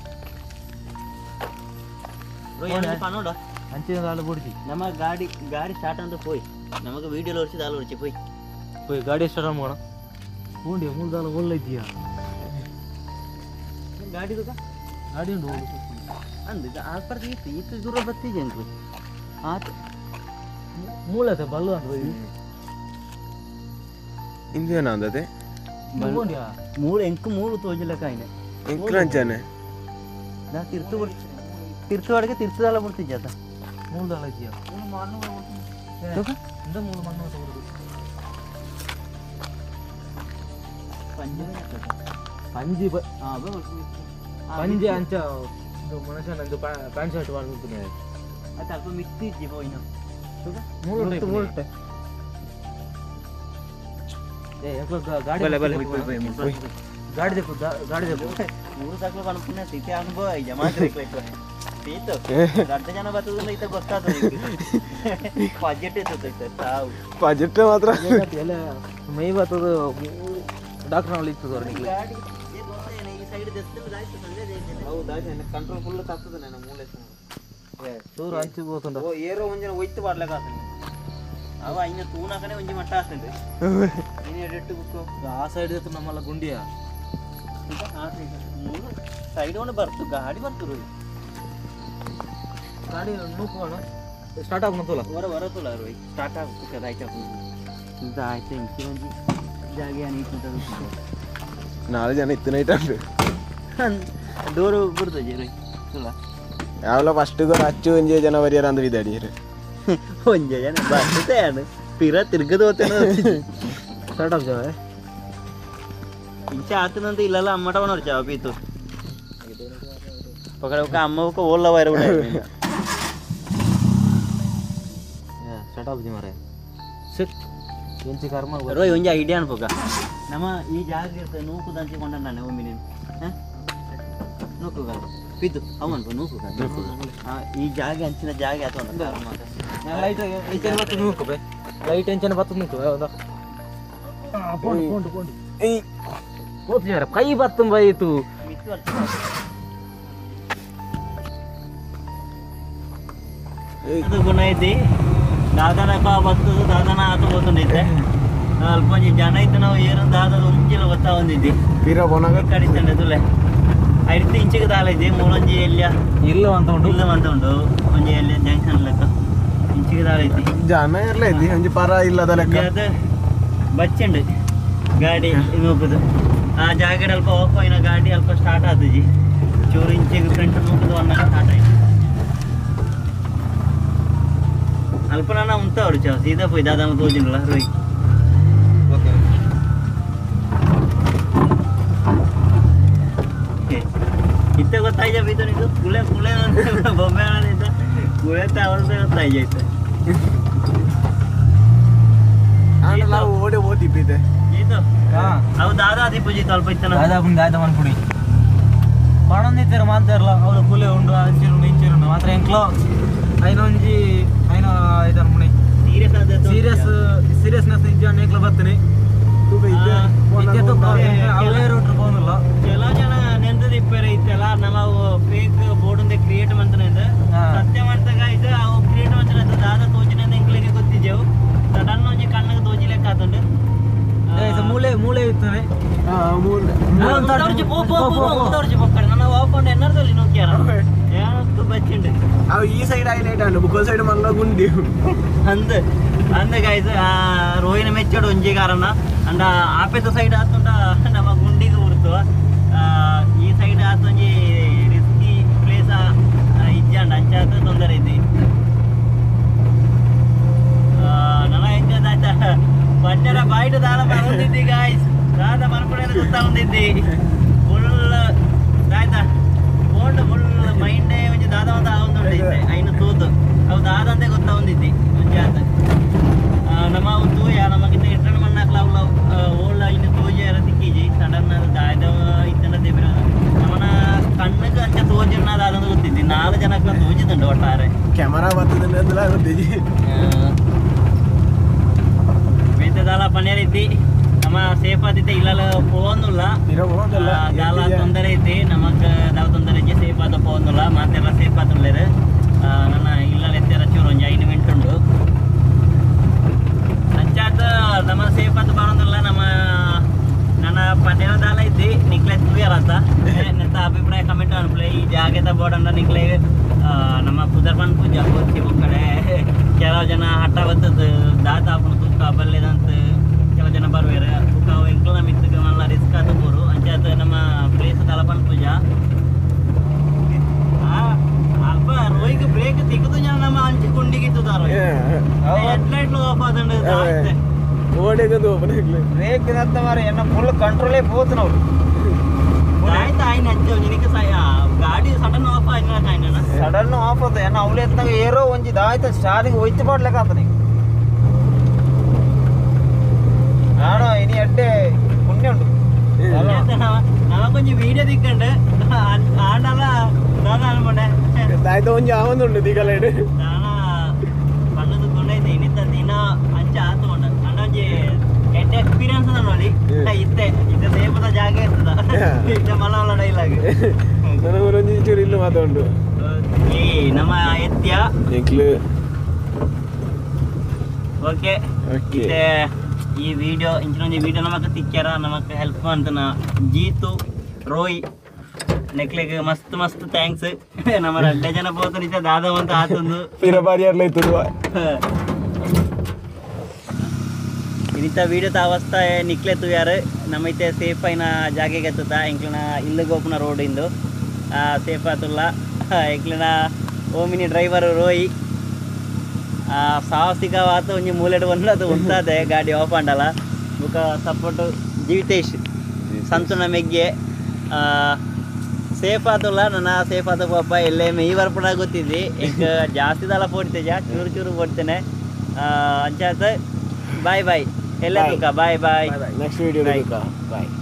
A: ರೋಯ್ ಪನೋಡ
C: ಅಂಚಿನ ದಾಲ ಬುಡ್ಜಿ
A: ನಮ್ಮ ಗಾಡಿ ಗಾಡಿ ಸ್ಟಾರ್ಟ್ ಅಂತ ಪೋಯ್ ನಮಗೆ ವೀಡಿಯೋ ಹೊರಿಸಿ ದಾಲ ಹೊರಿಸಿ ಪೋಯ್
C: ಪೋಯ್ ಗಾಡಿ ಸ್ಟಾರ್ಟ್ ಮಾಡೋಣ ಓಂಡಿ ಮೂಲು ದಾಲ ಒಳ್ಳೆ ಇದೆಯಾ
A: ಗಾಡಿ ತುಕ
C: ಗಾಡಿ ಉಂಡು
A: ಅಂದು ಆಲ್ಪರ್ದು ಇತ್ತು ಇತ್ತು ದೂರ ಬತ್ತಿದೆ ಅಂಕು ಆತ
C: ಮೂಲತೆ ಬಲ್ಲು ಅಂತ
B: ಇಂದೇನ ಅಂದತೆ
C: ಓಂಡಿಯಾ
A: ಮೂಳು ಎಂಕು ಮೂಳು ತೋಜಿಲ್ಲ ಕಾಯಿನೆ
B: ಎಂಕ್ಲಂಚಾನೆ
A: ನಾ ತಿರ್ತು ತಿರ್ತು ಅಡಿಗೆ ತಿರ್ತು ದಾಲ ಬಿಡ್ತಿದ್ದೆ ಆತ
C: ಮೂಲು ದಾಲ ಇದೆಯಾ ಇಂದ ಮೂಲು ಮಣ್ಣು ತಗೊಳ್ದು ಪಂಜಿ ಪಂಜಿ ಅಂಚ ಮನುಷ್ಯ ನಂದು ಪ್ಯಾಂಟ್ ಶರ್ಟ್ ಮಾಡ್ಕೊಳ್ತೀನಿ
A: ಅದು ಅಲ್ಪ ಮಿಕ್ತಿದ್ದೆ ಹೋಯ್ನ
C: ಮೂರು ಮೂರು ಏ ಗಾಡಿ ಗಾಡಿ ದೆಪ್ಪು ಗಾಡಿ ದೆಪ್ಪು
A: ಮೂರು ಸಾಕು ಅನುಕೂಲ ಸಿಟಿ ಅನುಭವ ಜಮಾ ಪೀತು ದೊಡ್ಡ ಜನ ಬರ್ತದ ಇತ್ತ ಗೊತ್ತಾಗ್ತದೆ ಬಜೆಟ್ ಇರ್ತದೆ ತಾವು
B: ಬಜೆಟ್ ಮಾತ್ರ
C: ಎಲ್ಲ ಮೈ ಬರ್ತದ ಡಾಕ್ಟರ್ ಅವಳು ಇತ್ತು
A: ಗಾಡಿ ಈ ಸೈಡ್
D: ಹೌದಾ ಕಂಟ್ರೋಲ್ ಫುಲ್ ತಪ್ಪುದು ನನ್ನ ಮೂಲೆ
C: ಚೂರು ಅಂಚು ಹೋಗ್ತುಂಡ
D: ಓ ಏರೋ ಒಂಜನ ಒಯ್ತು ಬಾಡ್ಲಕ್ಕ
A: ಅವ ಇನ್ನು ತೂನಾಕನೆ ಒಂಜಿ ಮಟ್ಟ ಆಗ್ತದೆ ನೀನು ಎಡೆಟ್ಟು ಬುಕ್ಕು
C: ಆ ಸೈಡ್ ಇತ್ತು ನಮ್ಮಲ್ಲ ಗುಂಡಿಯ
A: ಮೂರು ಸೈಡ್ ಒಂದು ಬರ್ತು ಗಾಡಿ ಬರ್ತು
C: ಗಾಡಿ ನೂಕೋಣ ಸ್ಟಾರ್ಟ್ ಆಗುತ್ತಲ್ಲ
A: ಹೊರ ಹೊರತುಲ್ಲ ರೋಯ್ ಸ್ಟಾರ್ಟ್ ಆಗುತ್ತೆ ಆಯ್ತು ಇದು ಆಯ್ತು ಇಂಚಿ ಒಂಜಿ ಜಾಗೆ ಅನೀತು
B: ನಾಲ್ಕು ಜನ ಇತ್ತು ನೈಟ್ ಉಂಟು
A: ಡೋರು ಬಿಡ್ತದೆ ರೋಯ್ ತುಲ
B: ಯಾವಲ ಫಸ್ಟ್ ಅಚ್ಚು ಒಂಜೆ ಜನ ಬರಿಯರ ಅಂದ್ರೆ ಇದಾಡಿಯರು
A: ಒಂಜೆ ಜನ ಬರ್ತದೆ ಪಿರ ತಿರ್ಗದ ಹೋಗ್ತೇನೆ
C: ಸ್ಟಾರ್ಟ್ ಆಫ್ ಜಾವ
A: ಇಂಚೆ ಆತನಂತ ಇಲ್ಲಲ್ಲ ಅಮ್ಮಟವನವ್ರು ಜಾವ ಪೀತು ఒక అమ్మ ఒక ఓళ్ళ వైర్ కూడా
C: స్టార్ట్ ఆఫ్ మరే సిట్ ಎಂಚಿ ಕರ್ಮ
A: ರೋಯ್ ಒಂಜಿ ಐಡಿಯಾ ಅನ್ಪೋಗ ನಮ್ಮ ಈ ಜಾಗ ಇರ್ತದೆ ನೂಕು ದಂಚಿ ಕೊಂಡಾನೆ ಒಮ್ಮೆ ನೀನು ನೂಕು ಪಿದ್ದು ಅವು ನೂಕು ಈ ಜಾಗ ಅಂಚಿನ ಜಾಗ ಅಥವಾ
C: ಲೈಟ್ ಎಂಚನ ಬತ್ತು ನೂಕು ಬೇ ಲೈಟ್ ಎಂಚನ ಬತ್ತು ನೂಕು ಹೌದಾ ಪೋಂಡು ಪೋಂಡು ಪೋಂಡು ಏಯ್ ಹೋಗ್ತಿದ್ದಾರೆ ಕೈ ಬತ್ತು ಬೈತು
A: ಅದು ಗುಣ ಐತಿ ದಾದನ ಬತ್ತದು ದಾದನ ಆತ ಹೋಗ್ತಂಡೈತೆ ಅಲ್ಪ ಒಂಜಿ ಜನ ಇತ್ತು ನಾವು ಏರು ದಾದದ ಒಂಜಿಲ ಗೊತ್ತಾ ಒಂದಿದ್ದಿ
B: ಪಿರ ಪೋನಾಗ
A: ಕಡಿತಂಡೆ ತುಲೆ ಐದು ಇಂಚಿಗೆ ದಾಲ ಇದೆ ಮೂರೊಂಜಿ ಎಲ್ಲಿಯ
C: ಇಲ್ಲ ಅಂತ ಉಂಟು
A: ಇಲ್ಲ ಅಂತ ಉಂಟು ಒಂಜಿ ಎಲ್ಲಿ ಜಂಕ್ಷನ್ ಲೆಕ್ಕ ಇಂಚಿಗೆ ದಾಲ ಐತಿ
B: ಜನ ಇರ್ಲ ಐತಿ ಒಂಜಿ ಪರ ಇಲ್ಲದ ಲೆಕ್ಕ
A: ಅದು ಬಚ್ಚಂಡು ಗಾಡಿ ನೂಕುದು ಆ ಜಾಗಡ್ ಅಲ್ಪ ಆಫ್ అయిన ಗಾಡಿ ಅಲ್ಪ ಸ್ಟಾರ್ಟ್ ಆತಜಿ ಚೂರು ಇಂಚಿಗೆ ಫ್ರಂಟ್ ನೂಕುದು ಅನ್ನಾಗ ಸ್ಟಾರ್ಟ್ ಆಯ್ತು ಅಲ್ಪ ನಾನು ಉಂತ ಹೊಡಿಚ ಸೀದಾ ಪೋಯ್ ದಾದಾ ತೋಜಿಲ್ಲ ರೋಯ್
C: ಓಕೆ
A: ಇತ್ತ ಗೊತ್ತಾಯ್ತ ಬೀತು ನಿಂದು ಕುಳೆ ಕುಳೆ ಬೊಂಬೆ ಇದ್ದ ಕುಳೆ ಅವಳದೇ ಗೊತ್ತಾಯ್ತು
B: ನಾವು ಓಡಿ ಓದಿ ಬೀತೆ
A: ಅವು ದಾದಾ ದಿಪ್ಪುಜಿ ಸ್ವಲ್ಪ ಇತ್ತನ
C: ದಾದಾ ಬಂದು ದಾದಾ ಮನ್ಪುಡಿ ಪಣೊಂದಿತ್ತಾರೆ ಮಾತಾರಲ್ಲ ಅವಳು ಕುಲೆ ಉಂಡು ಅಂಚಿರುಂಡು ಇಂಚಿರುಂಡು ಮಾತ್ರ ಎಂಕ್ಲೋ ಐನ ಒಂಜಿ ಐನ ಇದನ್ನು ಮುಣಿ
A: ಸೀರಿಯಸ್
C: ಸೀರಿಯಸ್ ಸೀರಿಯಸ್ನೆಸ್ ಇಜ್ಜ ಎಂಕ್ಲ ಬರ್ತೀನಿ
A: ಕೆಲವು ಜನ ನೆಂದದ ಇಪ್ಪರೆ ಇತ್ತಲ್ಲ ನಮ್ಮ ಫೇಕ್ ಬೋರ್ಡ್ ಒಂದೇ ಕ್ರಿಯೇಟ್ ಮಾಡ್ತಾನೆ ಸತ್ಯ ಮಾಡ್ತಾಗ ಇದು ಅವು ಕ್ರಿಯೇಟ್ ಮಾಡ್ತಾನೆ ದಾದಾ ತೋಚಿನ ಎಂಕ್ಲಿಗೆ ಗೊತ್ತಿದ್ದೆವು ಸಡನ್ ಒಂಜಿ ಕಣ್ಣಿಗೆ ತೋಚಿಲೆಕ್ಕ ಆತಂಡು
C: ಮೂಲೆ ಮೂಲೆ ಇತ್ತನೆ
B: ಈ ಸೈಡ್ ಹೈಲೈಟ್ ಆಂಡ್ ಬುಕ್ಕ ಸೈಡ್ ಮಲ್ಲ ಗುಂಡಿ
A: ಅಂದ್ ಅಂದ ಗೈಸ್ ರೋಹಿನ ಮೆಚ್ಚೋಡು ಒಂಜಿ ಕಾರಣ ಅಂಡ ಆಪೆದ ಸೈಡ್ ಆತುಂಡ ನಮ್ಮ ಗುಂಡಿಗೆ ಉರ್ತು ಈ ಸೈಡ್ ಆತೊಂಜಿ ರಿಸ್ಕಿ ಪ್ಲೇಸ್ ಇಜ್ಜಾಂಡ ಅಂಚಾತ ತೊಂದರೆ ಐತಿ ನನ್ನ ಹೆಂಗದಾಯ್ತ ಬಂಡರ ಬಾಯ್ಟ ದಾಲ ಬರೋದಿದ್ದಿ ಗಾಯ್ಸ್ ದಾದ ಮನ್ಪುಡೇನ ಗೊತ್ತಾ ಒಂದಿದ್ದಿ ಫುಲ್ ಆಯ್ತಾ ಫೋನ್ ಫುಲ್ ಮೈಂಡೇ ಒಂಜಿ ದಾದ ಒಂದು ಆವೊಂದು ಐತೆ ಐನು ತೂತು ಅವು ದಾದ ಅಂತೆ ಗೊತ್ತಾ ಒಂದಿದ್ದಿ ಒಂಜಿ ಆತ ನಮ್ಮ ಅವು ತೂಯ ನಮಗಿಂತ ಎಟ್ಟಣ ಮಣ್ಣಾಕ್ಲ ಅವಳ ಓಳ್ಳ ಇನ್ನು ತೋಜಿ ಅರ ತಿಕ್ಕಿಜಿ ಸಡನ್ ದಾದ ಇತ್ತನ ದೇಬಿರ ನಮ್ಮನ ಕಣ್ಣಕ್ಕೆ ಅಂಚ ತೋಜಿನ ದಾದ ಗೊತ್ತಿದ್ದಿ ನಾಲ್ಕು ಜನಕ್ಕೆ ತೋಜಿದುಂಡು ಒಟ್ಟಾರೆ
B: ಕ್ಯಾಮರಾ ಬರ್ತದೆ ಗೊತ್ತಿದ್ದಿ
A: ದಾಲ ಪನ್ನೀರ್ ಐತಿ ನಮ್ಮ ಸೇಫ್ ಆದಿತ್ತೆ ಇಲ್ಲ ಪೋವೊಂದುಲ್ಲ ದಾಲ ತೊಂದರೆ ಐತಿ ನಮಕ್ ದಾವ ತೊಂದರೆ ಐತಿ ಸೇಫ್ ಆದ ಪೋವೊಂದುಲ್ಲ ಮಾತೆಲ್ಲ ಸೇಫ್ ಆತುಲ್ಲೇರು ನನ್ನ ಇಲ್ಲ ಎತ್ತೆರ ಚೂರು ಒಂಜಿ 5 ಮಿನಿಟ್ ಉಂಡು ಅಂಚಾತ ನಮ್ಮ ಸೇಫ್ ಆದ ಬರೋದಿಲ್ಲ ನಮ್ಮ ನನ್ನ ಪನ್ನೀರ್ ದಾಲ ಐತಿ ನಿಕ್ಲೆ ತೂಯರಂತ ನೆತ್ತ ಅಭಿಪ್ರಾಯ ಕಮೆಂಟ್ ಅನ್ಪಲೆ ಈ ಜಾಗೆದ ಬೋರ್ಡ್ ಅಂಡ ನಿಕ್ಲೆ ನಮ್ಮ ಪುದರ್ಪನ್ ಪೂಜೆ ಪೋಚಿ ಕಡೆ ಕೆಲವು ಜನ ಹಠ ಬತ್ತದ ದಾತ ಆಪುನ ತುಕ್ಕ ಬಲ್ಲೆದಂತ ಕೆಲವು ಜನ ಬರ್ವೇರು ಬುಕ್ಕ ಅವು ಎಂಕ್ಲ ಮಿತ್ತಕ್ಕೆ ಮಲ್ಲ ರಿಸ್ಕ್ ಆತ ಬೋರು ಅಂಚಾತ ನಮ್ಮ ಪ್ಲೇಸ್ ತಲಪನ್ ಪೂಜಾ ಅಲ್ಪ ರೋಹಿಗೆ ಬ್ರೇಕ್ ತೆಗೆದು ಜನ ನಮ್ಮ ಅಂಚೆ ಗುಂಡಿಗೆ ಇತ್ತದಾರ ಹೆಡ್ ಲೈಟ್ ಆಫ್ ಆದಂಡ
C: ಬ್ರೇಕ್ ಮಾರಿ ಎನ್ನ ಫುಲ್ ಕಂಟ್ರೋಲೇ పోತು ನಾವು
A: ಆಯ್ತು ఆయన ಅಂಚೆ ನಿನಗೆ ಗಾಡಿ ಸಡನ್ ಆಫ್ ಆಯ್ತು ఆయన
C: ಸಡನ್ ಆಫ್ ಆತ ಎನ್ನ ಅವಳು ಎತ್ತನಾಗ ಏರೋ ಒಂಜಿ ದಾಯ್ತ ಸ್ಟಾರಿಂಗ್ ಒಯ್ತು ಪಾಡ್ಲೆಕ್ಕ ಆತ ನೀ ನಾನು ಇನಿ ಅಡ್ಡೆ ಪುಣ್ಯ ಉಂಟು
A: ನಮ ಕೊಂಚ ವೀಡಿಯೋ ದಿಕ್ಕಂಡು ಆಂಡಲ ದಾದ ಅನ್ಕೊಂಡೆ
B: ದಾಯ್ತ ಒಂಜಿ ಆವೊಂದುಂಡು ದಿಗಲೈಡ್
A: ದಾನ ಬಣ್ಣದ ಕೊಂಡೈತೆ ಇನ್ನಿತ್ತ ದಿನ ಅಂಚ ಆತು ಉಂಡು ಅಂಡ ಒಂಜಿ ಎಡ್ಡೆ ಎಕ್ಸ್ಪೀರಿಯನ್ಸ್ ನೋಡಿ ಇತ್ತೆ ಇತ್ತೆ ಸೇಪದ ಜಾಗ ಇರ್ತದ ಇತ್ತೆ ಮಲ್ಲ ಡೈಲಾಗ್
B: ನನಗೆ ಒಂಜಿ ಚೂರು ಇಲ್ಲ ಮಾತಾಡುಂಡು
A: ಈ ನಮ್ಮ ಎತ್ಯ
B: ಎಂಕ್ಲು
A: ಓಕೆ ಇತ್ತೆ ಈ ವಿಡಿಯೋ ಇಂಚಿನ ವಿಡಿಯೋ ನಮಕ್ ತಿಕ್ಕ್ಯಾರ ನಮಕ್ ಹೆಲ್ಪ್ ಅಂತನ ಜೀತು ರೋಯ್ ನೆಕ್ಲೆಗ್ ಮಸ್ತ್ ಮಸ್ತ್ thanks ನಮ್ಮ ರಡ್ಡೆ ಜನ ಪೋತು ನಿಜ ದಾದ ಅಂತ ಆತಂದು
B: ಪಿರ ಬಾರಿ ಅರ್ಲ ಇತ್ತು
A: ಇನ್ನಿತ ವಿಡಿಯೋ ತಾವಸ್ತ ನಿಕ್ಲೆ ತುಯಾರು ನಮ್ಮೈತೆ ಸೇಫ್ అయిన ಜಾಗೆಗೆ ಎತ್ತುತ್ತ ಎಂಕ್ಲನ ಇಲ್ಲು ಗೋಪುನ ರೋಡ್ ಇಂದು ಸೇಫ್ ಆತುಲ್ಲ ಎಂಕ್ಲನ ಓಮಿನಿ ಡ್ರೈವರ್ ರೋಯ್ ಸಾಹಸಿಕವಾತ ಒಂಜಿ ಮೂಲೆಡ್ ಬಂದ್ರೆ ಅದು ಉಂಟಾದೆ ಗಾಡಿ ಆಫ್ ಆಂಡಲ ಬುಕ್ಕ ಸಪೋರ್ಟ್ ಜೀವಿತೇಶ್ ಸಂತುನ ಮೆಗ್ಗೆ ಸೇಫ್ ಆತುಲ್ಲ ನನ್ನ ಸೇಫ್ ಆತ ಪಾಪ ಎಲ್ಲೇ ಮೇಯ್ ಬರ್ಪುಣ ಗೊತ್ತಿದ್ದಿ ಈಗ ಜಾಸ್ತಿ ದಲ ಪೋಡ್ತೇಜ ಚೂರು ಚೂರು ಪೋಡ್ತೇನೆ ಅಂಚಾತ ಬಾಯ್ ಬಾಯ್. ಎಲ್ಲ ತೂಕ. Bye bye.
B: Next video boy.